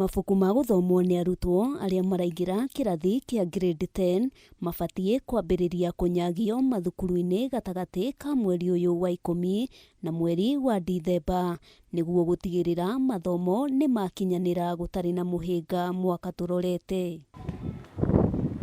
Mabuku ma gũthomwo nĩ arutwo arĩa maraingĩra kĩrathi kĩa grade 10 mabatiĩ kwambĩrĩria kũnyagio mathukuru-inĩ gatagatĩ ka mweri ũyũ wa ikũmi na mweri wa Dithemba nĩguo gũtigĩrĩra mathomo nĩ makinyanĩra gũtarĩ na mũhĩnga mwaka tũrorete.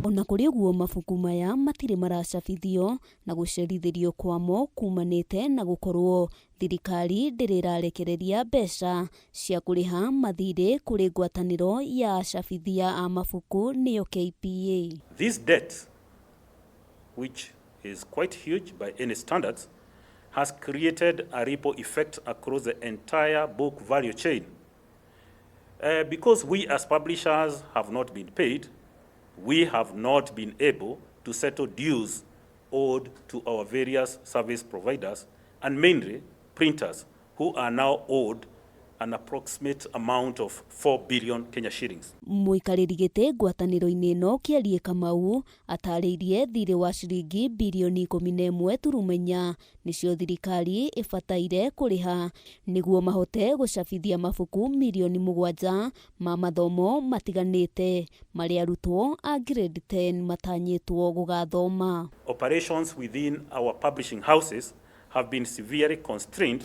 Ona kũrĩ ũguo, mabuku maya matirĩ maracabithio na gũcerithĩrio kwamo kumanĩte na gũkorwo thirikari ndĩrĩ ĩrarekereria mbeca cia kũrĩha mathirĩ kũrĩ ngwatanĩro ya acabithia a mabuku nĩyo KPA. This debt, which is quite huge by any standards, has created a ripple effect across the entire book value chain. Because we as publishers have not been paid, we have not been able to settle dues owed to our various service providers and mainly printers, who are now owed an approximate amount of 4 billion Kenya shillings. Mũikarĩri gĩtĩ ngwatanĩro-inĩ ĩno Kĩarie Kamau atarĩirie thirĩ wa ciringi birioni 11.4 nĩcio thirikari ĩbataire kũrĩha nĩguo mahote gũcabithia mabuku mirioni 7 ma mathomo matiganĩte marĩa arutwo a grade 10 matanyĩtwo gũgathoma. Operations within our publishing houses have been severely constrained,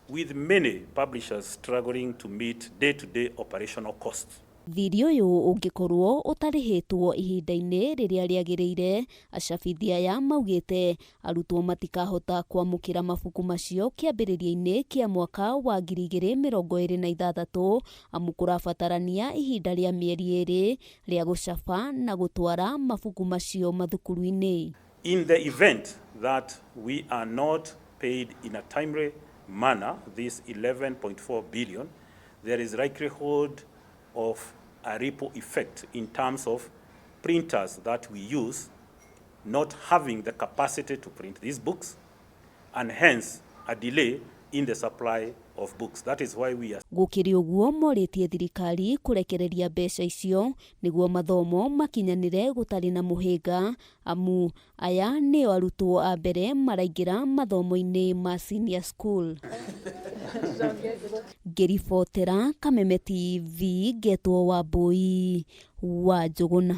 with many publishers struggling to meet day-to-day operational costs. Thirĩ ũyũ ũngĩkorwo ũtarĩhĩtwo ihinda-inĩ rĩrĩa rĩagĩrĩire, acabithia aya maugĩte arutwo matikahota kwamũkĩra mabuku macio kĩambĩrĩria-inĩ kĩa mwaka wa 2026, amu kũrabatarania ihinda rĩa mĩeri 2 rĩa gũcaba na gũtwara mabuku macio mathukuru-inĩ. In the event that we are not paid in a timely manner, this 11.4 billion, there is likelihood of a ripple effect in terms of printers that we use not having the capacity to print these books, and hence a delay in the supply of books. That is why we are Gũkĩrĩ ũguo, morĩtie thirikari kũrekereria mbeca icio nĩguo mathomo makinyanĩre gũtarĩ na mũhĩnga, amu aya nĩo arutwo a mbere maraingĩra mathomo-inĩ ma senior school. Ngĩribotera Kameme TV, ngetwo Wambui wa Njũgũna.